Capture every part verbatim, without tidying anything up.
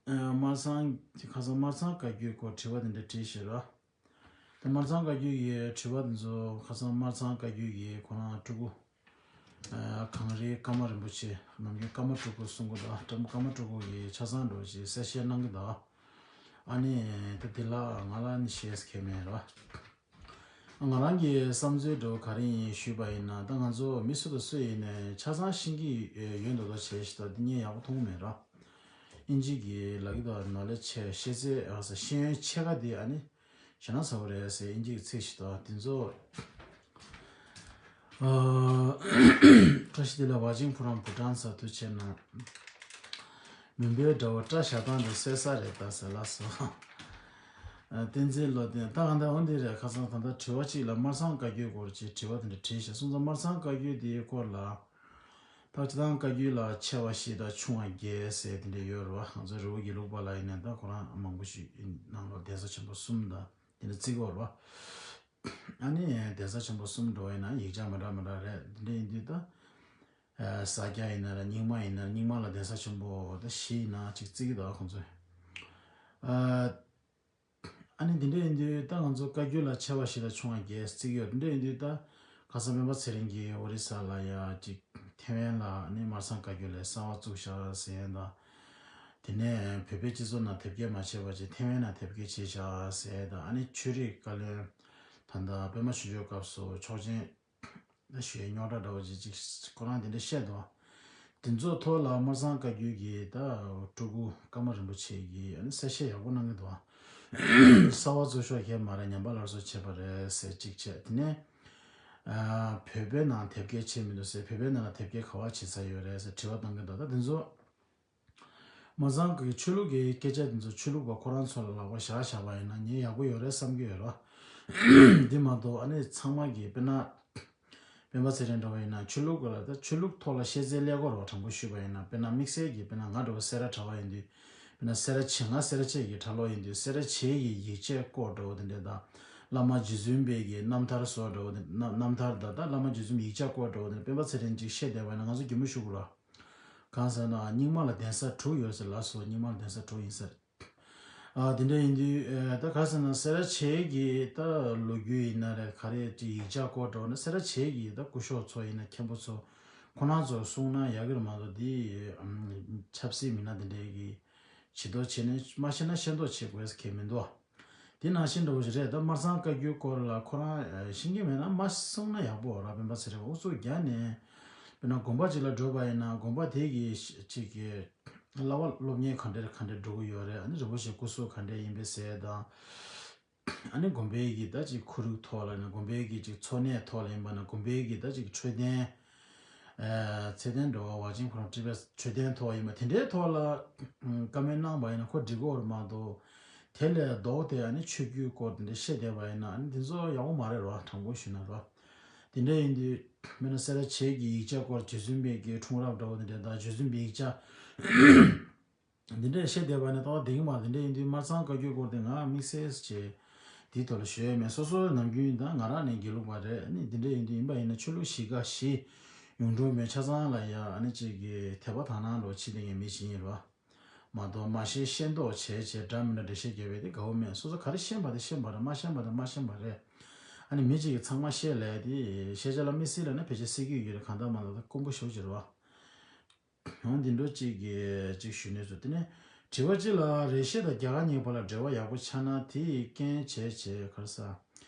ཨ་སྨར་ཚང་ཁ་སང་སྨར་ཚང་བཀའ་བརྒྱུད་སྐོར་དྲི་བ་དེ་འདྲ་དྲིས་ཤག་ར། དེ་སྨར་ཚང་བཀའ་བརྒྱུད་ཀྱི་དྲི་བ་དེ་ཚོ་ཁ་སང་སྨར་ཚང་བཀའ་བརྒྱུད་ཀྱི་ཁོ་རང་སྤྲུལ་སྐུ་ཨ་གངས་རིའི་ཀརྨ་རིན་པོ་ཆེ། ནམ་རྒྱུན་ཀརྨ་སྤྲུལ་སྐུ་གསུང་གི་འདུག་ཀརྨ་ཀརྨ་སྤྲུལ་སྐུ་ཡིས་ཆ་ཚང་འགྲོ་ཞེས་གསལ་བཤད་གནང་གི་འདུག་ཨ་ནི་ད་དེ་ལ་ང་ལ་ནི་བཤད་མཁན་མེད་ར། ང་རང་གི་བསམ་ཚུལ་འདྲ་བོ་ག་རེ་ཡིན་ཞུས་པ་ཡིན་ན། ད་ང་ཚོ་མི་སུ་དང་སུ་ཡིན་ནའི་ཆ་ཚང་ཤེས་ཀྱི་ཡོད་མདོག་མདོག་བྱས་ཤིག་ད་འདི་ངས་ཡག་པོ་མཐོང་མེད་ར། ཨིན་ཇི་གི་ལབ་ཀྱི་འདུག་ནོ་ལེ་ཇི་ཆེ་ཤེས་ཚད་ཨ་ས་ཤེས་ཡོན་ཆེ་ཁ་དེ་ཨ་ནི་ཞེ་ན་ཚ་བོ་རེད་ཟེར་ཨིན་ཇི་གི་ཚིག་ཞིག་འདུག་དེ་ཚོ་ཨ་བཀྲ་ཤིས་བདེ་ལེགས། ཝ་ཅིང་ཕུ་རམ་བྷུ་ཊན་ས་ཐུགས་ཆེ་གནང་། མུན་པའི་དགྲ་བོ་སྐྲ་བཞར་སྟངས་དེ་གསོད་ས་རེད་ད་ཟེར་ལགས་སོ། ཨ་བསྟན་འཛིན་བློ་ལྡན། ད་གང་ལྟར་འོ་འདི་རེད། ཁ་སང་ད་ལྟ་དྲི་བ་གཅིག་ལ་སྨར་ཚང་བཀའ་བརྒྱུད་སྐོར་གྱི་དྲི་བ་དེ་འདྲ་དྲིས་ཤག་སོང་ཙང་སྨར་ཚང་བཀའ་བརྒྱུད་དེའི་སྐོར་ལ། ད་སྤྱིར་བཏང་བཀའ་བརྒྱུད་ལ་ཆེ་བ་བཞི་དང་ཆུང་བ་བརྒྱད་ཟེར་དེ་འདྲ་ཡོད་རེད་བ། ང་ཚོ་རི་བོ་དགེ་ལུགས་པ་ལ་ཡིན་ན་ད་ཁོ་རང་མང་པོ་ཞིག་ནང་ལོགས་གདན་ས་ཆེན་པོ་གསུམ་དང་དེ་འདྲ་བརྩི་གི་ཡོད་རེད་བ། ཨ་ནི་གདན་ས་ཆེན་པོ་གསུམ་འགྲོ་བ་ཡིན་ན་ཡིག་ཆ་མི་འདྲ་མི་འདྲ་རེད། དེ་འདྲ་ཡིན་དུས་ད་ཨ་ས་སྐྱ་ཡིན་ན་ར་རྙིང་མ་ཡིན་ན་རྙིང་མ་ལ་གདན་ས་ཆེན་པོ་ད་བཞི་ཡིན་ན་གཅིག་བརྩི་གི་འདུག་ཁོང་ཚོས། ཨ་ཨ་ནི་འདི་འདྲ་ཡིན་དུས་ད་ང་ཚོ་བཀའ་བརྒྱུད་ལ་ཆེ་བ་བཞི་དང་ཆུང་བ་བརྒྱད་བརྩི་གི་ཡོད། འདི་འདྲ་ཡིན་དུས་ད་ཁ་སང་སྤེན་པ་ཚེ་རིང་གིས་ཨོ་རི་ས་ལ་ཡ་གཅིག་ཐེ་ཝན་ལ་ཨ་ནི་སྨར་ཚང་བཀའ་བརྒྱུད་ལ་གསར་པ་བཙུགས་བཞག་ཟེར་ཡ་དང་། དེ་ནས་བོད་པའི་སྤྱི་ཚོགས་ནང་དེབ་སྐྱེལ་མ་བྱས་པ་ཅིག་ཐེ་ཝན་ནང་དེབ་སྐྱེལ་བྱས་བཞག་ཟེར་ཡ་དང་། ཨ་ནི་ཆོས་རིག་བཀའ་བློན་ད་ལྟ་པད་མ་ཆོས་འབྱོར་སྐབས་སུ་ཆོག་མཆན་ད་ཞུ་ཡས་རྙོག་དྲ་འདྲ་བོ་ཅིག་ཅིག་ཁོ་རང་དེ་འདྲ་བཤད་འདུག་དེ་ཚོའི་ཐོག་ལ་སྨར་ཚང་བཀའ་བརྒྱུད་ཀྱི་ད་སྤྲུལ་སྐུ་ཀརྨ་རིན་པོ་ཆེ་གིས་ཨ་ནི་གསལ་བཤད་ཡག་པོ་གནང་གི་འདུག་གསར་པ་བཙུགས་ཤོག་གས་མ་རེད། ཉམས་པ་སླར་གསོ་བྱས་པ་རེད་ཟེར་གཅིག་བྱས། དེ་ནས་ཨ་བོད་པའི་ནང་དེབ་སྐྱེལ་བྱས་མི་འདུག་ཟེར། བོད་པའི་ནང་ལ་དེབ་སྐྱེལ་ག་པར་བྱེད་ས་ཡོད་རེད་ཟེར་དྲི་བ་བཏང་གི་འདུག་ད་དེ་ཚོ་སྨར་ཚང་གི་ཆོས་ལུགས་ཀྱི་སྐད་ཆ་དེ་ཚོ་ཆོས་ལུགས་པ་ཁོ་རང་ཚོ་ལ་ལག་པ་བཞག་བཞག་པ་ཡིན་ན་ངས་ཡག་པོ་ཡོད་རེད་བསམ་གྱི་ཡོད་རེད། འདི་མ་གཏོགས་ཨ་ནི་ཚང་མ་གིས་དཔེར་ན་སྤེན་པ་ཚེ་རིང་འདྲ་བ་ཡིན་ན་ཆོས་ལུགས་ལ་ད་ཆོས་ལུགས་ཐོག་ལ་ཤེས་ཚད་ཀླད་ཀོར་བ་དྲང་པོ་ཞུས་པ་ཡིན་ན། དཔེར་ན་དམིགས་བསལ་གྱིས་དཔེར་ན་ང་འདྲ་བ་སེ་ར་གྲྭ་པ་ཡིན་དུས་དཔེར་ན་སེ་ར་བྱེས་ང་སེ་ར་བྱེས་ཀྱི་གྲྭ་ལོག་ཡིན་དུས་སེ་ར་བྱེས་ཀྱི་ཡིག་ཆའི་སྐོར་འདྲ་བོ་དེ་འདྲས་དང་། བླ་མ་རྗེ་བཙུན་པའི་གི་རྣམ་ཐར་སོགས་འདྲ་བོ་དེ་རྣམ་རྣམ་ཐར་དང་ད་བླ་མ་རྗེ་བཙུན་ཡིག་ཆ་སྐོར་འདྲ་བོ་དེ་འདྲས་སྤེན་པ་ཚེ་རིང་ཅིག་བཤད་བསྡད་པ་ཡིན་ན་ང་ཚོ་གད་མོ་ཤོར་གི་རེད། གང་ཟེར་ན་རྙིང་མ་ལ་གདན་ས་དྲུག་ཡོད་ཟེར་ལགས་སོ། རྙིང་མ་ལ་གདན་ས་དྲུག་ཡིན་ཟེར། ཨ་དེ་འདྲ་ཡིན་དུས་ཨ་ད་ག་ཟེར་ན་སེ་ར་བྱེས་ཀྱི་ད་ལོ་རྒྱུས་ཡིན་ན་རེད། ག་རེ་ཅིག་ཡིག་ཆ་སྐོར་འདྲ་བོ་ན་སེ་ར་བྱེས་ཀྱི་ད་སྐུ་ཞབས་ཚོ་ཡིན་ན་མཁན་པོ་ཚོ་ཁོ་རང་ཚོ་གསུངས་ན་ཡག་གི་རེད་མ་གཏོགས་འདི་ཨམ་ཆབ་སྲིད་མི་སྣ་དེ་འདྲའི་གི་བྱེད་དོ་བྱེད་ནས་མ་ཤེས་ན་ཤེས་མདོག་བྱེད་དགོས་ཟེར་མཁན་མི་འདུག་དེ་ནང་བཞིན་འདྲ་བོ་ཞིག་རེད། ད་སྨར་ཚང་བཀའ་བརྒྱུད་སྐོར་ལ་ཁོ་རང་ཨ་ཤེས་ཀྱི་མེད་ན་མ་གསུངས་ན་ཡག་པོ་ར། སྤེན་པ་ཚེ་རིང་ཨུ་ཚུགས་རྒྱག་ནས་དཔེར་ན་དགོན་པ་ཅིག་ལ་འགྲོ་བ་ཡིན་ན་དགོན་པ་དེ་གི་ཅིག་གི་བསླབ་པ་སློབ་གཉེར་ག་འདྲ་ག་འདྲ་འགྲོ་གི་ཡོད་རེད། ཨ་ནི་རིན་པོ་ཆེ་སྐུ་གཟུགས་ག་འདྲ་ཡིན་པའི་ཟེར་དང་། ཨ་ནི་དགོན་པའི་གི་ད་ཅིག་ཁོར་ཡུག་ཐོག་ལ་ཡིན་ན་དགོན་པའི་གི་ཅིག་འཚོ་གནས་ཐོག་ལ་ཡིན་པ་ན་དགོན་པའི་གི་ད་ཅིག་འཕྲོད་བསྟེན་ཨ་ཚད་ལྡན་འགྲོ་བ་ཝ་ཅིང་ཁོ་རང་ཊི་བི་ཨེས་འཕྲོད་བསྟེན་ཐོག་ཡིན་པ་དེ་འདྲའི་ཐོག་ལ་ཨ་བཀའ་མོལ་གནང་པ་ཡིན་ན་ཁོ་འགྲིག་གི་ཡོད་རེད་མ་གཏོགས། དེ་ལས་ལྡོག་སྟེ་ཨ་ནི་ཆོས་བརྒྱུད་སྐོར་དེ་འདྲ་བཤད་བསྡད་པ་ཡིན་ན་ཨ་ནི་དེ་ཚོ་ཡག་པོ་མ་རེད་རོ། དྲང་པོ་ཞུས་ན་རོ། དེ་འདྲ་ཡིན་དུས་དཔེར་ན་སེ་ར་བྱེས་ཀྱི་ཡིག་ཆ་སྐོར་རྗེ་བཙུན་པའི་གི་འཁྲུངས་རབས་འདྲ་བོ་དེ་འདྲ་དང་རྗེ་བཙུན་པའི་ཡིག་ཆ་འདི་འདྲ་བཤད་བསྡད་པ་ནི་ཏག་ཏག་འགྲིག་གི་མ་རེད། འདི་འདྲ་ཡིན་དུས་སྨར་ཚང་བཀའ་བརྒྱུད་སྐོར་དེ་ང་དམིགས་བསལ་གྱི་འདིའི་ཐོག་ལ་ཞུ་ཡས་མེད། སོ་སོ་ནམ་རྒྱུན་ཡིན་ད་ང་རང་ནས་དགེ་ལུགས་པ་རེད། ཨ་ནི་འདི་འདྲ་ཡིན་དུས་ཡིན་པ་ཡིན་ན་ཆོས་ལུགས་བཞི་ཀ་བཞི་ཡོངས་གྲུབ་མའི་ཆ་ཚང་ལ་ཡ་ཨ་ནི་གཅིག་གི་དད་པ་དག་སྣང་འདྲ་བོ་བྱེད་བསྡད་མཁན་མི་ཞིག་ཡིན་རོ། མ་གཏོགས་མ་ཤེས་ཤེས་མདོག་བྱས་བྱས་འདྲ་མི་འདྲ་འགྲེལ་བཤད་རྒྱབ་པ་དེ་དགའ་བོ་མེད། སོ་སོ་ག་རེ་ཤེས་པ་དེ་ཤེས་པ་རེད། མ་ཤེས་པ་དེ་མ་ཤེས་པ་རེད། ཨ་ནི་མི་གཅིག་གིས་ཚང་མ་བཤད་ལབ་དེ་ཤེས་བྱ་ལ་མི་སྲིད་ལབ་ན་ཕལ་ཆེར་སྲིད་ཀྱི་ཡོད་རེད། གང་ལྟར་མ་ལབ་ད་དཀོན་པོ་ཞེ་པོ་ཅིག་རེད་བ། ཡང་འདི་འདྲ་གཅིག་གིས་གཅིག་ཞུས་ནས་སོ། དེ་ནས་དྲི་བ་གཅིག་ལ་རེ་ཞེ་དང་རྒྱ་གར་གཉིས་བར་ལ་འབྲེལ་བ་ཡག་པོ་ཆགས་ན་དེ་ཡི་རྐྱེན་བྱས་བྱས་ག་རེ་ཟ།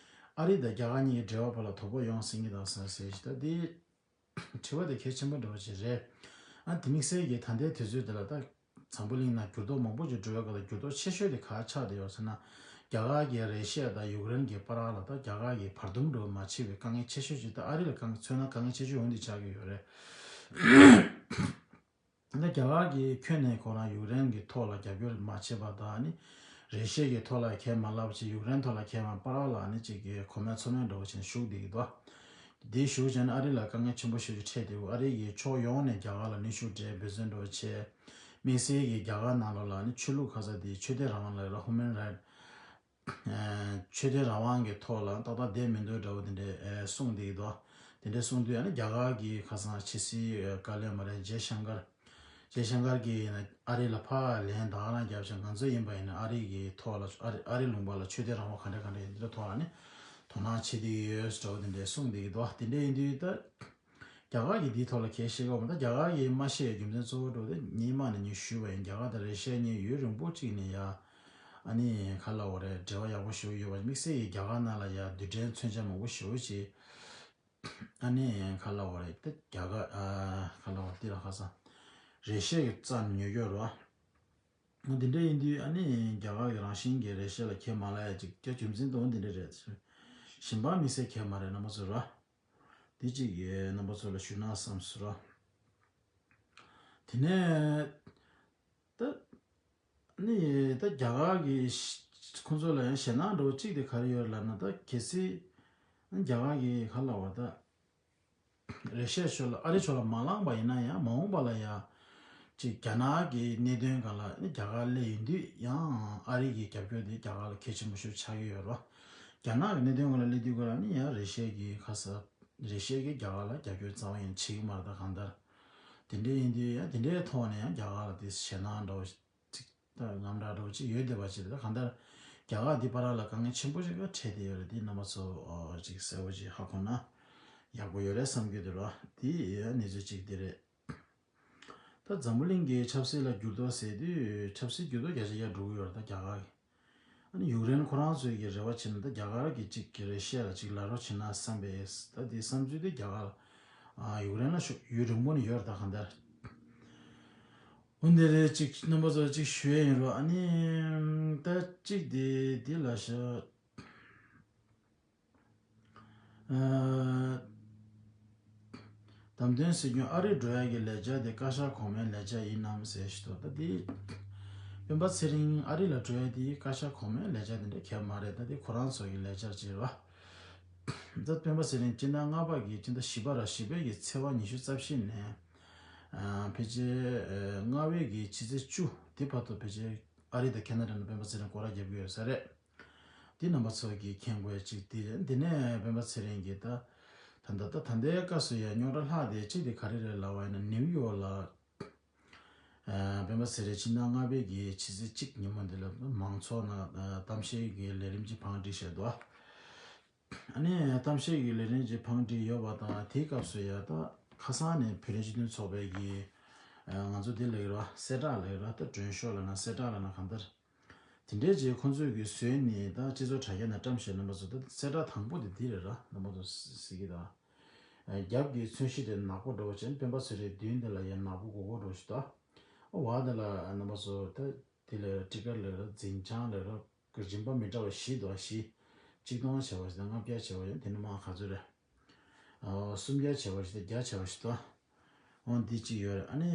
ཨ་རི་དང་རྒྱ་གར་གཉིས་ཀྱི་འབྲེལ་བ་བར་ལ་དོག་པོ་ཡོང་སྲིད་ཀྱི་འདུག་ཟེར་ཟེར་ཞིག་ད་དེ། དྲི་བ་དེ་གལ་ཆེན་པོ་འདྲ་བོ་ཅིག་རེད། ཨ་དེ་དམིགས་བསལ་གྱི་ད་ལྟའི་དུས་ཚོད་འདི་ལ་ད་འཛམ་བུ་གླིང་ནང་འགྱུར་ལྡོག་མང་པོ་ཅིག་འགྲོ་བའི་སྐབས་ལ་འགྱུར་ལྡོག་ཆེ་ཤོས་དེ་ག་ཆགས་བསྡད་ཡོད་ཟེར་ན། རྒྱ་གར་གྱི་རེ་ཤི་ཡ་དང་ཡུཀ་རེན་གྱི་བར་ལ་ད་རྒྱ་གར་གྱི་བར་འདུམ་འགྲོ་མ་བྱེད་པའི་དཀའ་ངལ་ཆེ་ཤོས་ཅིག་ད་ཨ་རི་ལ་དཀའ་ངལ་མཚོན་ན་དཀའ་ངལ་ཆེ་ཤོས་འོ་འདི་ཆགས་ཀྱི་ཡོད་རེད། ད་རྒྱ་གར་གྱི་ཁྱོན་ནས་ཁོ་རང་ཡུཀ་རེན་གྱི་ཐོག་ལ་རྒྱབ་སྐྱོར་མ་བྱེད་པ་དང་ནི། རེ་ཤི་ཡའི་ཐོག་ལ་ཁས་མ་བླངས་བྱས་ཡུཀ་རེན་ཐོག་ལ་ཁས་མ་བླངས་པར་ལ་ནི་གཅིག་གི་གོ་མེད་ཚོར་མེད་འདྲ་བོ་བྱས་ནས་བཞུགས་བསྡད་ཀྱི་འདུག་དེ་བཞུགས་བྱས་ནས་ཨ་རི་ལ་དཀའ་ངལ་ཆེན་པོ་ཞེ་པོ་ཅིག་འཕྲད་བསྡད་ཡོད། ཨ་རི་གི་ཕྱོགས་ཡོངས་ནས་རྒྱ་གར་ལ་གནོན་ཤུགས་སྤྲད་འབད་བརྩོན་འདྲ་བོ་བྱས། དམིགས་བསལ་གྱི་རྒྱ་གར་ནང་ལོགས་ལ་ནི་ཆོས་ལུགས་ཁ་ས་དེ་ཆོས་དད་རང་དབང་ལ་ལ་ཧུ་མན་རའིཊ། ཆོས་དད་རང་དབང་གི་ཐོག་ལ་ཏག་ཏག་བསྡད་མི་འདུག་འདྲ་བོ་དེ་འདྲས་གསུངས་བསྡད་ཀྱི་འདུག་དེ་འདྲས་གསུངས་དུས་ཨ་ནི་རྒྱ་གར་གྱི་ཁ་སང་ཕྱི་སྲིད་བཀའ་བློན་མ་རེད་ཇེ་ཤང་ཀར། ཅེ་ཤང་ཀར་གྱིས་ཡིན་ན་ཨ་རི་ལ་ཕར་ལན་ད་ག་རང་རྒྱབ་ཅིང་། ང་ཚོ་ཡིན་པ་ཡིན་ན་ཨ་རི་གི་ཐོག་ལ་ཨ་རི་ཨ་རི་ལུང་པ་ལ་ཆོས་དད་རང་དབང་ག་འདྲ་ག་འདྲ་ཡིན་འདི་ཐོག་ལ་ནི་དོ་སྣང་བྱེད་བསྡད་ཡོད་འདྲ་བོ་དེ་འདྲའི་གསུངས་བསྡད་ཀྱི་འདུག་དེ་འདྲ་ཡིན་དུས་ད་རྒྱ་གར་གྱིས་འདིའི་ཐོག་ལ་གལ་བཤད་ཀྱི་ཡོད་མ་རེད། ད་རྒྱ་གར་གྱིས་མ་བཤད་རྒྱུ་མཚན་གཙོ་བོ་འདྲ་བོ་དེ་ངས་མ་ནས་ངས་ཞུས་པ་ཡིན། རྒྱ་གར་དང་རེ་ཤ་གཉིས་ཡུན་རིང་པོ་གཅིག་ནས་ཡ་ཨ་ནི་ག་ལབ་དགོས་རེད། འབྲེལ་བ་ཡག་པོ་ཞེ་པོ་ཡོད་པ། དམིགས་བསལ་གྱིས་རྒྱ་གར་ནང་ལ་ཡ་རྡུལ་ཕྲན་མཚོན་ཆ་མང་པོ་ཞེ་པོ་ཅིག་ཨ་ནི་ག་ལབ་དགོས་རེད། ད་རྒྱ་གར་ཨ་ག་ལབ་དགོས་འདི་ལ་ཁ་སང་རེ་ཤ་གི་རྩ་ནས་ཉོ་རྒྱུ་རེད་བ། འོ་འདི་འདྲ་ཡིན་དུས་ཨ་ནི་རྒྱ་གར་གྱི་རང་བཞིན་གྱི་རེ་ཤ་ལ་ཁས་མ་ལེན་ཡ་ཅིག་རྒྱ་རྒྱུ་མཚན་དེ་འོ་འདི་འདྲ་རེད། གཞན་པ་དམིགས་བསལ་ཁས་མ་རེད་རྣམ་པ་ཚོ་ར། འདི་གཅིག་གིས་རྣམ་པ་ཚོ་ལ་ཞུ་ན་བསམ་སོང་ར། དེ་ནས་ད་ནི་ད་རྒྱ་གར་གྱི་ཁོང་ཚོ་ལ་ཡང་ཞེད་སྣང་འདྲ་བོ་གཅིག་དེ་ག་རེ་ཡོད་ལབ་ན། ད་གལ་སྲིད་རྒྱ་གར་གྱི་ག་ལབ་དགོས་རེད། ད་རེ་ཤ་ཕྱོགས་ལ་ཨ་རི་ཕྱོགས་ལ་མ་ལངས་པ་ཡིན་ན་ཡང་མ་འོངས་པ་ལ་ཡ་ཅིག་རྒྱ་ནག་གི་གནད་དོན་སྒང་ལ་ནི་རྒྱ་གར་སླེབས་ཡོང་དུས་ཡང་ཨ་རི་གི་རྒྱབ་སྐྱོར་དེ་རྒྱ་གར་ལ་གལ་ཆེན་པོ་ཞིག་ཆགས་ཀྱི་ཡོད་རེད་བ། རྒྱ་ནག་གི་གནད་དོན་སྒང་ལ་སླེབས་དུས་སྒང་ལ་ནི་ཡང་རེ་ཤ་གི་ཁ་ས་རེ་ཤ་གི་རྒྱ་གར་ལ་རྒྱབ་སྐྱོར་རྩ་བ་ཡང་བྱེད་ཀྱི་མ་རེད། ད་གང་ལྟར་དེ་འདྲ་ཡིན་དུས་ཡང་དེ་འདྲའི་ཐོག་ནས་ཡང་རྒྱ་གར་ལ་དེ་ཞེད་སྣང་འདྲ་བོ་ཅིག་ད་དངངས་སྐྲག་འདྲ་བོ་ཅིག་ཡོད་བསྡད་པ་ཅིག་རེད། ད་གང་ལྟར་རྒྱ་གར་འདི་བར་ལ་དཀའ་ངལ་ཆེན་པོ་ཞིག་འཕྲད་བསྡད་ཡོད་རེད། འདི་རྣམ་པ་ཚོ་ཨོ་ཅིག་གསལ་པོ་ཅིག་ཧ་གོ་ན་ཡག་པོ་ཡོད་རེད་བསམ་གྱི་འདུག་ར། འདི་གནས་ཚུལ་ཅིག་འདི་རེད། ད་འཛམ་བུ་གླིང་གི་ཆབ་སྲིད་ལ་འགྱུར་ལྡོག་ཟེར་དུས་ཆབ་སྲིད་འགྱུར་ལྡོག་རྒྱ་ཆེ་ཡར་འགྲོ་གི་ཡོད་རེད། ད་རྒྱ་གར་གི་ཨ་ནི་ཡུཀ་རེན་ཁོ་རང་ཚོའི་གི་རེ་བ་བྱས་ན་ད་རྒྱ་གར་གི་ཅིག་གི་རེ་ཤ་ལ་ཅིག་ལ་རོགས་བྱེད་ན་བསམ་པས། ད་དེ་བསམ་ཚུལ་དེ་རྒྱ་གར་ཨ་ཡུཀ་རེན་ལ་ཤུ་ཡུན་རིང་པོ་ནས་ཡོད་རེད། ད་གང་ལྟར་འོ་འདི་རེད། ཅིག་རྣམ་པ་ཚོ་ཅིག་ཞུ་ཡས་ཡིན་རོགས། ཨ་ནི་ད་ཅིག་དེ་འདི་ལ་ཤ་ཨ། བདམས་ཐོན་སྲིད་སྐྱོང་ཨ་རི་འགྲོ་ཡག་གི་ལས་འཆར་དེ་བཀའ་ཤག་གོང་མའི་ལས་འཆར་ཡིན་ནམ་ཟེར་ཞིག་འདུག་ད་དེ་སྤེན་པ་ཚེ་རིང་ཨ་རི་ལ་འགྲོ་ཡག་དེ་བཀའ་ཤག་གོང་མའི་ལས་འཆར་དེ་འདྲ་གང་ཡང་མ་རེད། ད་དེ་ཁོ་རང་ཚོ་གི་ལས་འཆར་ཅིག་རེད་བ། ད་སྤེན་པ་ཚེ་རིང་སྤྱི་ཟླ་ལྔ་པ་གི་སྤྱི་ཟླ་བཞི་པ་ར་བཞི་པའི་གི་ཚེས་པ་ཉི་ཤུ་རྩ་བཞི་ནས་ཨ་ཕལ་ཆེར་ཨ་ལྔ་པའི་གི་ཕྱི་ཚེས་བཅུ་དེ་བར་དུ་ཕལ་ཆེར་ཨ་རི་དང་ཁེ་ན་ཌ་ནང་སྤེན་པ་ཚེ་རིང་སྐོར་ར་རྒྱབ་ཀྱི་ཡོད་ས་རེད། འདི་རྣམ་པ་ཚོ་གིས་མཁྱེན་དགོས་ཡ་གཅིག་དེ་རེད། འདི་ནས་སྤེན་པ་ཚེ་རིང་གིས་ད་ད་ལྟ་ད་ད་ལྟའི་སྐབས་སུ་ཡ་རྙོག་དྲ་ལྷག་བསྡད་གཅིག་དེ་ག་རེ་རེད་ལབ་པ་ཡིན་ན། ནིའུ་ཡོག་ལ་ཨ་སྤེན་པ་ཚེ་རིང་ཕྱི་ཟླ་ལྔ་པའི་གི་ཕྱི་ཚེས་གཅིག་ཉིན་མོ་འདི་ལ་མང་ཚོགས་ནང་ཨ་གཏམ་བཤད་ཀྱི་ལས་རིམ་ཅིག་བང་སྒྲིག་བྱས་འདུག་ཨ་ནི་གཏམ་བཤད་ཀྱི་ལས་རིམ་ཅིག་བང་སྒྲིག་ཡོད་པ་དང་། དེའི་སྐབས་སུ་ཡ་ད་ཁ་སང་ནས་བོད་རིགས་སྤྱི་མཐུན་ཚོགས་པའི་གི་ཨ་ང་ཚོ་འདི་ལ་ཡོད་ར་གསལ་བསྒྲགས་ལ་ཡོད་ར། ད་མགྲོན་ཤོག་ལ་ན་གསལ་བསྒྲགས་ལ་ན་གང་ལྟར། དེ་འདྲའི་རྗེས་ཁོང་ཚོས་ཀྱིས་བཟོས་ནས་ད་སྤྱི་ཚོགས་དྲ་རྒྱ་ནང་བཀྲམ་བཞག་རྣམ་པ་ཚོ། ད་གསལ་བསྒྲགས་དང་པོ་དེ་འདི་རེད་ར། རྣམ་པ་ཚོ་གཟིགས་ཀྱི་ད། རྒྱབ་ཀྱི་མཚོན་བྱེད་དེ་ནག་པོ་འདྲ་བོ་བྱས་ནས་སྤེན་པ་ཚེ་རིང་མདུན་དེ་ལ་ཡང་ནག་པོ་སྒོར་སྒོར་འདྲ་བོ་ཞིག་ད། འོ་བ་དེ་ལ་རྣམ་པ་ཚོ་ད་དེ་ལ་སྤྲི་དཀར་ལ་ར་འཛིན་བྱང་ལ་ར་རིམ་པ་མི་འདྲ་བ་བཞི་འདུག་བཞི། གཅིག་སྟོང་བྱས་པ་ཞིག་དང་ལྔ་བརྒྱ་བྱས་པ་ཡང་དེ་ནི་མ་ག་ཚོད་རེད། ཨོ་སུམ་བརྒྱ་བྱས་པ་ཞིག་དང་བརྒྱ་བྱས་པ་ཞིག་དང་། འོ་འདི་གཅིག་ཡོད་རེད། ཨ་ནི་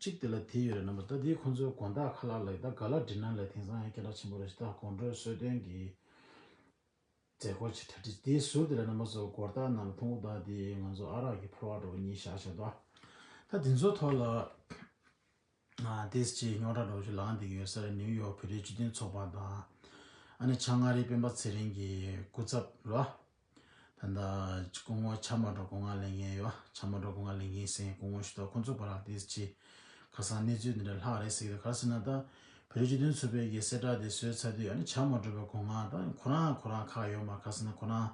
གཅིག་དེ་ལ་དེ་ཡོད་རེད། རྣམ་པ་ད་དེ་ཁོང་ཚོའི་དགོང་དག་ཁ་ལག་ལ་ད་ག་ལ་འགྲིག་ན་ལ་དེང་སང་ཡང་སྐད་གྲགས་ཆེན་པོ་རེད་ཞིག་ད་དགོང་དྲོའི་གསོལ་སྟོན་གྱི་མཛད་སྒོ་ཆེ་གྲ་སྒྲིག་དེའི་ཟུར་དེ་ལ་རྣམ་པ་ཚོ་སྒོར་རྟགས་ནང་ལ་མཐོང་གི་ད་དེ་ང་ཚོ་ཨ་རག་གི་ཕོར་བ་འདྲ་བོ་གཉིས་བཞག་བྱས་འདུག་ད་དེ་ཚོ་ཐོག་ལ། ཨ་ཏིས་ཅིག་རྙོག་དྲ་འདྲ་བོ་ཅིག་ལངས་བསྡད་ཀྱི་ཡོད་ས་རེད། ནིའུ་ཡོག་བོད་རིགས་སྤྱི་མཐུན་ཚོགས་པ་དང་། ཨ་ནི་བྱང་ཨ་རིའི་སྤེན་པ་ཚེ་རིང་གི་སྐུ་ཚབ་རོ། ད་ལྟ་སྐུ་ངོ་ཆབ་མ་འགྲོ་སྐུ་ངལ་ལེན་མཁན་ཡོད། ཆབ་མ་འགྲོ་སྐུ་ངལ་ལེན་མཁན་ཟེར་མཁན་སྐུ་ངོ་ཞིག་འདུག་ཁོང་ཚོ་བར་ལ་ཏིས་ཅིག་ཁ་སང་གནས་ཚུལ་འདི་འདྲ་ལྷག་རེད་ཟེར་གྱི་འདུག་ག་རེ་ཟེར་ན་ད་བོད་རིགས་སྤྱི་མཐུན་ཚོགས་པའི་གི་གསལ་བསྒྲགས་དེ་བཟོས་ཚར་དུས། ཨ་ནི་ཆབ་མ་འགྲོ་བའི་སྐུ་ངལ་ད་ཁོ་རང་ཁོ་རང་ཁག་ཡོད་མ། ག་རེ་ཟེར་ན་ཁོ་རང་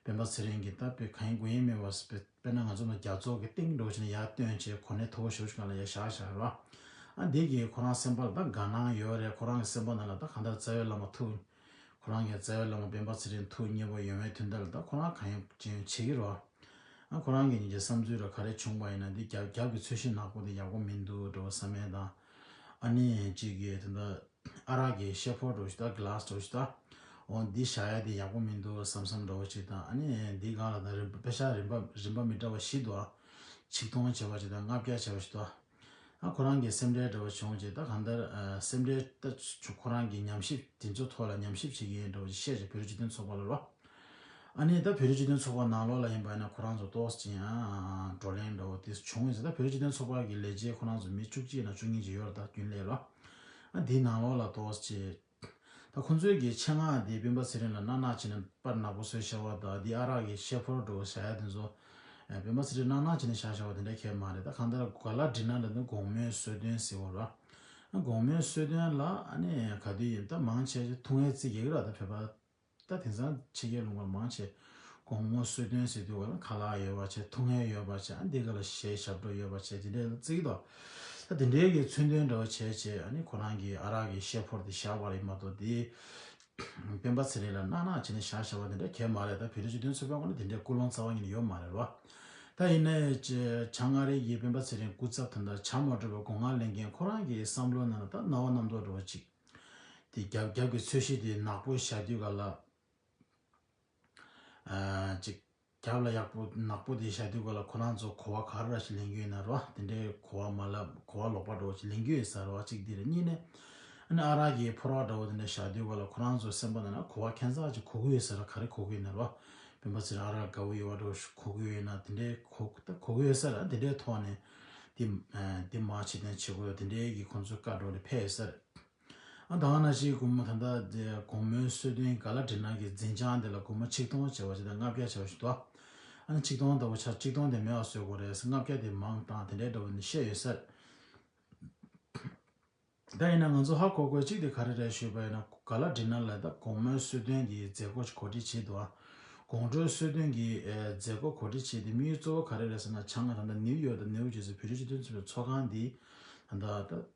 སྤེན་པ་ཚེ་རིང་གི་ད་དཔེ་གང་ཡིན་དགོས་ཡིན་མེད་པ་དཔེ། དཔེར་ན་ང་ཚོ་ནང་རྒྱ་མཚོ་གི་གཏིང་འདྲ་བོ་ཅིག་ནས་ཡར་བཏོན་བྱས་གོ་གནས་མཐོ་པོ་ཞེ་པོ་ཅིག་སྒང་ལ་ཡར་བཞག་བཞག་རེད་བ། ཨ་འདི་གིས་ཁོ་རང་སེམས་པ་ལ་ད་དགའ་སྣང་ཡོད་རེད། ཁོ་རང་གི་སེམས་པ་ནང་ལ་ད་གང་ལྟར་རྩ་བའི་བླ་མ་ཐུགས། ཁོ་རང་གི་རྩ་བའི་བླ་མ་སྤེན་པ་ཚེ་རིང་ཐུགས་མཉེས་པོ་ཡོང་བའི་དོན་དག་ལ་ད་ཁོ་རང་གང་ཡོང་ཅི་ཡོང་བྱེད་ཀྱི་རེད་བ། ཨ་ཁོ་རང་གི་ཉིན་གྱི་བསམ་ཚུལ་ར་ག་རེ་བྱུང་བ་ཡིན་ན་འདི་རྒྱབ་རྒྱབ་ཀྱི་ཚོས་གཞི་ནག་པོ་དེ་ཡག་པོ་མི་འདུག་འགྲོ་བསམ་ཡས་དང་། ཨ་ནི་གཅིག་གིས་དེ་འདྲ། ཨ་རག་གི་ཤེལ་ཕོར་འདྲ་བོ་ཞིག་ད་གི་ལཱ་སི་འདྲ་བོ་ཞིག་ད། འོ་འདི་བཞག་ཡ་དེ་ཡག་པོ་མི་འདུག་བསམ་བསམ་འདྲ་བོ་ཞིག་དང་། ཨ་ནི་འདི་སྒང་ལ་ད་རིམ་པ་པེ་ཤག་རིམ་པ་རིམ་པ་མི་འདྲ་བ་བཞི་འདུག་ཨ། ཆིག་སྟོང་བྱས་པ་ཞིག་དང་ལྔ་བརྒྱ་བྱས་པ་ཞིག་འདུག་ཨ། ཨ་ཁོ་རང་གི་སེམས་ཁྲལ་འདྲ་བོ་བྱུང་རྗེས་ད་གང་ལྟར་ཨ་སེམས་ཁྲལ་ད་ཁོ་རང་གི་ཉམས་ཞིབ་དེ་ཚོ་ཐོག་ལ་ཉམས་ཞིབ་བྱེད་ཀྱི་ཡིན་འདྲ་བོ་ཞིག་བཤད་རྗེས་བོད་རིགས་སྤྱི་མཐུན་ཚོགས་པ་ལ་རོ། ཨ་ནི་ད་བོད་རིགས་སྤྱི་མཐུན་ཚོགས་པ་ནང་ལོགས་ལ་ཡིན་པ་ཡིན་ན་ཁོ་རང་ཚོ་ཏོག་ཙམ་ཡང་བགྲོ་གླེང་འདྲ་བོ་དེ་བྱུང་ཡོད་ཟེར། ད་བོད་རིགས་སྤྱི་མཐུན་ཚོགས་པ་གི་ལས་བྱེད་ཁོ་རང་ཚོ་མི་བཅུ་གཅིག་ནང་བཅུ་གཉིས་ཅིག་ཡོད་རེད། ད་རྒྱུན་ལས་ལ། ཨ་འདིའི་ནང་ལོགས་ལ་ཏོག་ཙམ་ད་ཁོང་ཚོའི་གི་ཆེད་མངགས་དེ་སྤེན་པ་ཚེ་རིང་ལ་མནའ་མནའ་བྱས་ནས་པར་ནག་པོ་བཟོས་བཞག་པ་དང་། འདི་ཨ་རག་གི་ཤེལ་ཕོར་འདྲ་བོ་བཞག་ཡ་དེ་ཚོ་ ཨ་སྤེན་པ་ཚེ་རིང་གནང་གནང་བྱས་ནས་བཞག་བཞག་པ་དེ་འདྲ་གང་ཡང་མ་རེད། ད་གང་ལྟར་ག་ལ་འགྲིག་ན་ལབ་ན་དགོང་མོའི་གསོལ་སྟོན་ཟེར་བ་རེད་བ། ཨ་དགོང་མོའི་གསོལ་སྟོན་ལ་ཨ་ནི་ག་དུས་ཡིན་ད་མང་ཆེ་ཆེ་ཐུག་ངེས་བརྩི་གི་རེད་ད་བོད་པ། ད་དེང་སང་ཕྱི་རྒྱལ་ལུང་པ་མང་ཆེ་དགོང་མོ་གསོལ་སྟོན་ཟེར་དུས་ག་ལ་ཁ་ལག་ཡོད་པ་བྱས་ཐུག་ངེས་ཡོད་པ་བྱས་ཨ་འདི་ག་ལ་གཞས་ཞབས་བྲོ་ཡོད་པ་བྱས་དེ་འདྲའི་བརྩི་གི་འདུག་ད་དེ་འདྲའི་གི་མཚོན་དོན་འདྲ་བ་བྱས་བྱས་ཨ་ནི་ཁོ་རང་གི་ཨ་རག་གི་ཤེལ་ཕོར་དེ་བཞག་པ་རེད་མ་གཏོགས་དེ། སྤེན་པ་ཚེ་རིང་ལ་གནང་གནང་བྱས་ནས་བཞག་བཞག་པ་དེ་འདྲ་གང་ཡང་མ་རེད། ད་བོད་རིགས་སྤྱི་མཐུན་ཚོགས་པའི་ངོས་ནས་དེ་འདྲའི་ཀུན་སློང་རྩ་བ་ཉིད་ནས་ཡོད་མ་རེད་བ། ད་ཡིན་ནའི་བྱ་ང་རེ་ཡིས་སྤེན་པ་ཚེ་རིང་སྐུ་ཚབ་དེ་འདྲ་བྱ་མ་འགྲོ་བའི་སྒོ་ང་ལེན་མཁན་ཁོ་རང་གི་བསམ་བློ་ནང་ལ་ད་རྣ་བ་རྣམ་རྟོག་འདྲ་བོ་ཅིག་དེ་རྒྱབ་རྒྱབ་ཀྱི་ཚོས་གཞི་དེ་ནག་པོ་བཞག་དུས་ག་ལ། ཨ་ཅིག་རྒྱབ་ལ་ཡག་པོ་ནག་པོ་དེ་བཞག་དུས་ག་ལ་ཁོ་རང་ཚོ་གོ་བ་ག་རེ་ར་ཞིག་ལེན་གྱི་ཡོད་ན་རོ། དེ་འདྲའི་གོ་བ་མ་ལབ་གོ་བ་ལོག་པ་འདྲ་བོ་ཞིག་ལེན་གྱི་ཡོད་ས་རོ། གཅིག་དེ་རེད། གཉིས་ནས་ཨ་ནི་ཨ་རག་གི་ཕོར་བ་འདྲ་བོ་དེ་འདྲ་བཞག་དུས་ག་ལ་ཁོ་རང་ཚོ་སེམས་པ་ནང་ན་གོ་བ་ཁྱད་མཚར་ཅིག་གོ་གི་ཡོད་ས་ར། ག་རེ་གོ་གི་ཡོད་ན་རོ། སྤེན་པ་ཚེ་རིང་ཨ་རག་དགའ་བོ་ཡོད་པ་འདྲ་བོ་ཞིག་གོ་གི་ཡོད་ན་དེ་འདྲའི་གོ་ད་གོ་གི་ཡོད་ས་ར། དེ་འདྲའི་ཐོག་ནས་དེ་དེ་མ་བྱེད་དོན་བྱེད་དགོས་དེ་འདྲའི་གི་ཁོང་ཚོའི་བཀའ་འགྲོ་ནས་ཕེབས་ཡོད་ས་རེད། ཨ་ད་ག་ནང་བཞིན་དགོང་མོ་ད་ལྟ་དེ་དགོང་མོའི་གསོལ་སྟོན་ག་ལ་འགྲིག་ན་གི་འཛིན་བྱང་དེ་ལ་སྒོར་མོ་ཆིག་སྟོང་བྱས་པ་ཞིག་དང་ལྔ་བརྒྱ་བྱས་པ་ཞིག་འདུག་ཨ་ནི་ཆིག་སྟོང་ལྟ་བུ་ཆ་ཆིག་སྟོང་དེ་མེད་པ་བཟོ་དགོས་རེད། ལྔ་བརྒྱ་དེ་མང་བཏང་དེ་འདྲའི་འདྲ་བོ་ནི་བཤད་ཡོད་ས་རེད། ད་ཡིན་ན་ང་ཚོ་ཧ་གོ་དགོས་གཅིག་དེ་ག་རེ་རེད་ཞུས་པ་ཡིན་ན་ག་ལ་འགྲིག་ན་ལ་ད་དགོང་མོའི་གསོལ་སྟོན་གྱི་མཛད་སྒོ་ཞིག་གོ་སྒྲིག་བྱེད་འདུག་ཨ་དགོང་དྲོའི་གསོལ་སྟོན་གྱི་ཨེ་མཛད་སྒོ་གོ་སྒྲིག་བྱེད་དེ་དམིགས་ཡུལ་གཙོ་བོ་ག་རེ་རེད་ཟེར་ན་བྱང་ང་ད་ལྟ་ནིའུ་ཡོག་དང་ནིའུ་ཇེར་སི་བོད་རིགས་སྤྱི་མཐུན་ཚོགས་པའི་ཚོགས་ཁང་འདི་ད་ལྟ་ད།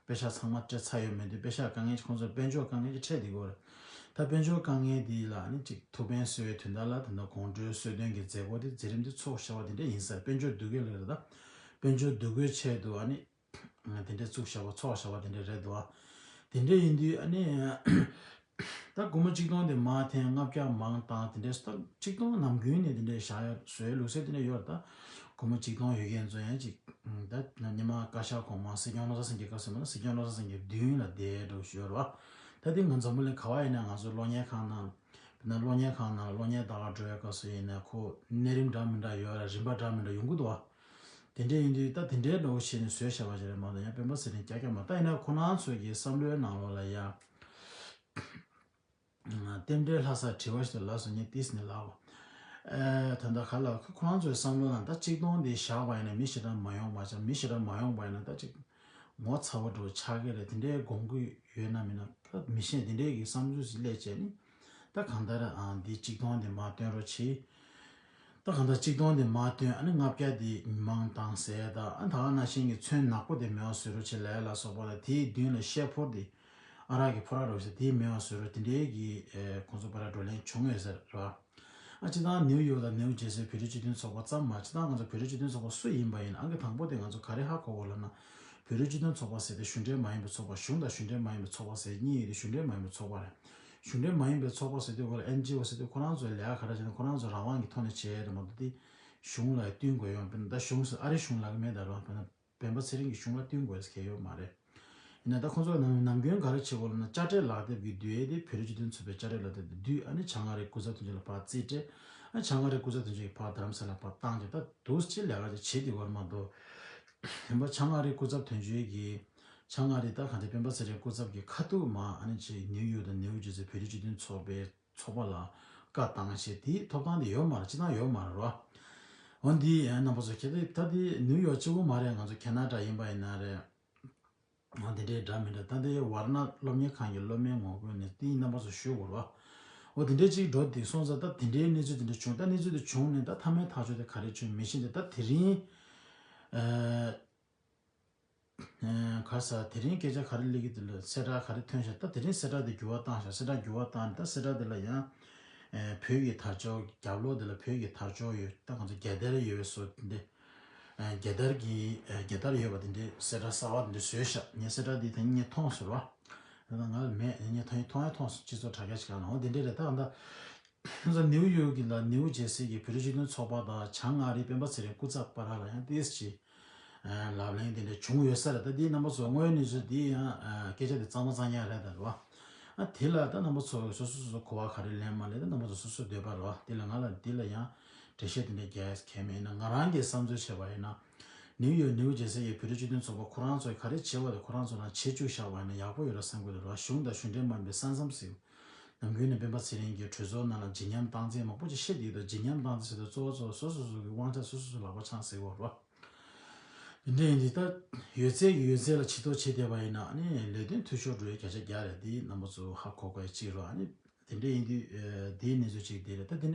དཔེ་ཆ་ཚང་མ་སྤྲད་ཚར་ཡོད་མེད་དུས་དཔེ་ཆ་དཀའ་ངལ་ཅིག་ཁོང་ཚོར་དཔལ་འབྱོར་དཀའ་ངལ་ཅིག་འཕྲད་བསྡད་ཀྱི་ཡོད་རེད། ད་དཔལ་འབྱོར་དཀའ་ངལ་འདི་ལ་ཨ་ནི་ཅིག་ཐུགས་ཕན་གསོས་པའི་དོན་དག་ལ་ད་ལྟ་དགོང་དྲོའི་གསོལ་སྟོན་གྱི་མཛད་སྒོ་དེ་མཛད་རིམ་དེ་ཚོགས་བཞག་པ་དེ་འདྲ་ཡིན་ས་རེད། དཔལ་འབྱོར་སྡུག་གི་ལ་རེད། ད་དཔལ་འབྱོར་སྡུག་གི་ཆེད་དུ་ཨ་ནི་དེ་འདྲ་བཙུགས་བཞག་པ་ཚོགས་བཞག་པ་དེ་འདྲ་རེད་འདུག་ཨ། དེ་འདྲ་ཡིན་དུས་ཨ་ནི། ད་སྒོར་མོ་གཅིག་སྟོང་དེ་མར་འཐེན་ལྔ་བརྒྱ་མང་བཏང་དེ་འདྲས་ད་གཅིག་སྟོང་ནམ་རྒྱུན་ནས་དེ་འདྲས་བཞག་ཡ་བཟོའི་ལུགས་སྲོལ་དེ་འདྲས་ཡོད་རེད། ད་སྒོར་མོ་གཅིག་སྟོང་ཡོད་མཁན་ཚོ་ཡང་ཅིག་ད་ཉི་མ་བཀའ་ཤག་གོང་མ་སྲིད་སྐྱོང་བློ་བཟང་སེང་གེ་སྐབས་སུ་མ་ན་སྲིད་སྐྱོང་བློ་བཟང་སེང་གེ་མདུན་ལ་བསྡད་འགྲོ་ཞུ་ཡོད་རེད་བ། ད་དེ་ང་འཛམ་བུ་གླིང་ག་བ་ཡིན་ན་ང་ཚོ་གློག་བརྙན་ཁང་ནང་དཔེར་ན་གློག་བརྙན་ཁང་ནང་ལ་གློག་བརྙན་ལྟ་ག་འགྲོ་བའི་སྐབས་སུ་ཡིན་ན་ཁོ་གནས་རིམ་འདྲ་མི་འདྲ་ཡོད་རེད། རིམ་པ་འདྲ་མི་འདྲ་ཡོང་གི་འདུག་བ། དེ་འདྲས་ཡིན་དུས་ད་དེ་འདྲའི་འགྲོ་བཞིན་ནས་བཟོས་བཞག་པ་ཞིག་རེད་མ་གཏོགས་ཡང་སྤེན་པ་ཚེ་རིང་རྐྱང་རྐྱང་མ་ད་ཡིན་ན་ཁོ་རང་ཚོ་གི་བསམ་བློའི་ནང་ལོགས་ལ་ཡ། རྟེན་འབྲེལ་ལྷ་སར་བྲི་བ་ཞིག་ཏུ་ལགས་སོ་ངས་ཏིས་ནས་ལབ། ཨེ་ད་ལྟ་ག་ལ་ཁོ་རང་ཚོའི་བསམ་བློ་ནང་ད་གཅིག་སྟོང་འདི་བཞག་པ་ཡིན་ན་མི་ཞེ་དྲག་མ་ཡོང་བ་ཅང་མི་ཞེ་དྲག་མ་ཡོང་བ་ཡིན་ན་ད་ཅིག་ངོ་ཚ་བོ་འགྲོ་ཆགས་ཀྱི་རེད། དེ་འདྲའི་དགོངས་ཀྱི་ཡོད་ན་མིན་ན་ད་མི་ཤེས། དེ་འདྲའི་གི་བསམ་ཚུལ་ཞིག་སླེབས་བྱས་ནི་ད་གང་ལྟར་ཨ་འདི་གཅིག་སྟོང་འདི་མར་བཏོན་རོགས་གྱིས། ད་གང་ལྟར་གཅིག་སྟོང་དེ་མར་བཏོན་ཨ་ནི་ལྔ་བརྒྱ་དེ་མང་བཏང་ཟེར་ད་ཨ་ད་ག་ནང་བཞིན་གྱི་ཚོན་ནག་པོ་དེ་མེད་པ་བཟོས་རོགས་བྱེད་ལབ་ཡ་ལ་སོགས་པ་ལ་དེའི་མདུན་ལ་ཤེལ་ཕོར་དེ་ཨ་རག་གི་ཕོར་པ་འདྲ་བོ་ཞིག་དེ་མེད་པ་བཟོས་རོགས་དེ་འདྲའི་གི་ཨེ་ཁོང་ཚོ་བར་བགྲོ་གླེང་བྱུང་ཡོད་ཟེར་ར། ཨ་སྤྱིར་བཏང་ནིའུ་ཡོག་དང་ནིའུ་ཇེར་སི་བོད་རིགས་སྤྱི་མཐུན་ཚོགས་པ་ཙམ་མ་སྤྱིར་བཏང་ང་ཚོ་བོད་རིགས་སྤྱི་མཐུན་ཚོགས་པ་སུ་ཡིན་པ་ཡིན་ཨང་ཀི་དང་པོ་དེ་ང་ཚོ་ག་རེ་ཧ་གོ་དགོས་ལབ་ན་བོད་རིགས་སྤྱི་མཐུན་ཚོགས་པ་ཟེར་དེ་གཞུང་འབྲེལ་མ་ཡིན་པའི་ཚོགས་པ་གཞུང་དང་གཞུང་འབྲེལ་མ་ཡིན་པའི་ཚོགས་པ་རེད། གཞུང་འབྲེལ་མ་ཡིན་པའི་ཚོགས་པ་རེད། གཞུང་འབྲེལ་མ་ཡིན་པའི་ཚོགས་པ་ཟེར་དུས་ཁོ་ལ་ཨེན་ཇི་ཨོ་ཟེར་དུས་ཁོ་རང་ཚོའི་ལས་ཀ་ག་རེ་བྱས་ན་ཁོ་རང་ཚོ་རང་དབང་གི་ཐོག་ནས་བྱས་རེད་མ་གཏོགས་དེ་གཞུང་ལ་བསྟུན་དགོས་ཡོང་དཔེར་ན་ད་གཞུང་ཟེར་ཨ་རི་གཞུང་ལ་གི་མེད་ད་རོགས་དཔེར་ན་སྤེན་པ་ཚེ་རིང་གི་གཞུང་ལ་བསྟུན་དགོས་ཟེར་གལ་ཡོད་མ་རེད། ཡིན་ན་ད་ཁོ་ཚོ་ནམ་ནམ་རྒྱུན་ག་རེ་བྱེད་དགོས་ལབ་ན་དཔྱ་ཁྲལ་ལག་དེབ་ཀྱི་བསྡུས་ཡས་དེ་བོད་རིགས་སྤྱི་མཐུན་ཚོགས་པའི་དཔྱ་ཁྲལ་ལག་དེབ་དེ་བསྡུས་ཨ་ནི་བྱང་ཨ་རིའི་སྐུ་ཚབ་དོན་གཅོད་ལ་ཕར་རྩིས་སྤྲད་ཨ་བྱང་ཨ་རིའི་སྐུ་ཚབ་དོན་གཅོད་ཀྱིས་ཕར་རྡ་རམ་ས་ལ་ཕར་བཏང་རྒྱུ་ད་འདུག་སེ་ལས་ཀ་ཅིག་བྱེད་དེ་བར་མ་གཏོགས། ཡིན་པ་བྱང་ཨ་རིའི་སྐུ་ཚབ་དོན་གཅོད་ཀྱིས་བྱང་ཨ་རི་ད་ག་འདྲ་སྤེན་པ་ཚེ་རིང་སྐུ་ཚབ་ཀྱི་ཁ་ཐུག་མ་ཨ་ནི་ཅིག་ནིའུ་ཡོག་དང་ནིའུ་ཇེར་སི་བོད་རིགས་སྤྱི་མཐུན་ཚོགས་པའི་ཚོགས་པ་ལ་བཀའ་བཏང་བྱས་དེའི་ཐོབ་ཐང་དེ་ཡོད་མ་རེད། སྤྱི་བཏང་ཡོད་མ་རེད་རོ། འོ་འདི་ཡང་རྣམ་པ་ཚོ་ཁྱེད་ད་ད་འདི་ནིའུ་ཡོག་གཅིག་པུ་མ་རེད། ང་ཚོ་ཁེ་ན་ཌ་ཡིན་པ་ཡིན་ན་རེད། འོ་དེ་འདྲའི་འདྲ་མི་འདྲ་ད་འདི་ཝར་ན་སློབ་གཉེར་ཁང་གི་སློབ་མའི་ངོ་རྒོལ་ནས་དེའི་རྣམ་པ་ཚོ་ཞུ་དགོས་རོ། འོ་དེ་འདྲའི་གཅིག་འགྲོ་དེ་སོང་ཙང་ད་དེ་འདྲའི་གནས་ཚུལ་དེ་འདྲ་བྱུང་ད་གནས་ཚུལ་དེ་བྱུང་ནས་ད་མཐའ་མའི་ཐག་གཅོད་དེ་ག་རེ་བྱུང་མི་ཤེས་ཏེ་ད་དེ་རིང་། ཨ། ཨ་ག་ས་དེ་རིང་སྐད་ཆ་ག་རེ་སླེབས་ཀྱི་འདུག་ལ་གསལ་བསྒྲགས་ག་རེ་ཐོན་ཤག་ད་དེ་རིང་གསལ་བསྒྲགས་དེ་འགྱུར་བ་བཏང་ཤག་གསལ་བསྒྲགས་འགྱུར་བ་བཏང་ནས་ད་གསལ་བསྒྲགས་དེ་ལ་ཡང་ཨ་བོད་ཀྱི་དར་ལྕོག་རྒྱབ་ལོགས་དེ་ལ་བོད་ཀྱི་དར་ལྕོག་ཡོད་ད་ང་ཚོ་རྒྱལ་དར་ཡོད་པའི་བཟོ་དེ་འདྲ་ཨ་རྒྱལ་དར་གྱི་ཨ་རྒྱལ་དར་ཡོད་པ་དེ་འདྲའི་གསལ་བསྒྲགས་གསར་པ་དེ་འདྲ་བཟོས་ཤག་ངས་གསལ་བསྒྲགས་དེ་ད་ངས་མཐོང་སོང་ར། ད་ང་ལ་མེད་ངས་ད་ངས་མཐོང་ཡ་མཐོང་སོང་སྤྱི་ཚོགས་དྲ་རྒྱ་ཞིག་ག་ལ་འོ་དེ་འདྲ་རེད་ད་ད། ང་ཚོ་ནིའུ་ཡོག་གི་ལ་ནིའུ་ཇེར་སི་གི་བོད་རིགས་སྤྱི་མཐུན་ཚོགས་པ་དང་བྱང་ཨ་རིའི་སྤེན་པ་ཚེ་རིང་སྐུ་ཚབ་བར་ལ་ཡང་ཏོག་ཙམ་ལབ་གླེང་དེ་འདྲ་བྱུང་ཡོད་ས་རེད། ད་འདིའི་རྣམ་པ་ཚོ་དངོས་ཡོད་གནས་ཚུལ་འདི་ཡང་སྐད་ཆ་དེ་གཙང་མ་གཙང་རྐྱང་རེད་ད་རེད་བ། ཨ་དེ་ལ་ད་རྣམ་པ་ཚོ་སོ་སོ་སོ་སོ་གོ་བ་ག་རེ་ལེན་མ་ལེན་ད་རྣམ་པ་ཚོ་སོ་སོའི་འདོད་པ་རེད་བ། དེ་ལ་ང་ལ་འདི་ལ་ཡང་འགྲེལ་བཤད་དེ་འདྲ་རྒྱག་ཡ་གལ་མེད་ཡིན་ན་ང་རང་གི་བསམ་ཚུལ་བྱས་པ་ཡིན་ན་ནིའུ་ཡོག་ནིའུ་ཇེར་སི་གི་བོད་རིགས་སྤྱི་མཐུན་ཚོགས་པ་ཁོ་རང་ཚོས་ག་རེ་བྱས་པ་དེ་ཁོ་རང་ཚོ་ལ་བྱེད་བཅུག་བཞག་པ་ཡིན་ན་ཡག་པོ་ཡོད་རེད་བསམ་གི་འདུག་རེད་བ། གཞུང་དང་གཞུང་འབྲེལ་མ་ཡིན་པའི་ས་མཚམས་ཟེར། ནམ་རྒྱུན་ནས་སྤེན་པ་ཚེ་རིང་གིས་གྲོས་ཚོགས་ནང་ལ་བརྗིད་ཉམས་སྟངས་འཛིན་མང་པོ་ཅིག་བཤད་བསྡད་ཡོད་དོ། བརྗིད་ཉམས་སྟངས་འཛིན་ཟེར་དུས་གཙོ་བོ་གཙོ་བོ་སོ་སོ་སོ་སོ་གི་དབང་ཆ་སོ་སོ་སོ་ལག་པ་འཆང་ཟེར་བ་རོ། དེ་འདྲ་ཡིན་དུས་ད་ཡོད་ཚད་ཀྱི་ཡོད་ཚད་ལ་ཇུས་གཏོགས་བྱེད་བསྡད་པ་ཡིན་ན་ཨ་ནི་ལས་དོན་འཐུས་ཤོར་འགྲོ་ཡའི་བརྒྱ་ཆ་བརྒྱ་རེད། འདི་རྣམ་པ་ཚོ་ཧ་གོ་དགོས་ཡ་གཅིག་རོ། ཨ་ནི་དེ་འདྲ་ཡིན་དུས་ཨ་དེའི་གནས་ཚུལ་གཅིག་དེ་རེད། ད་དེ་ནས་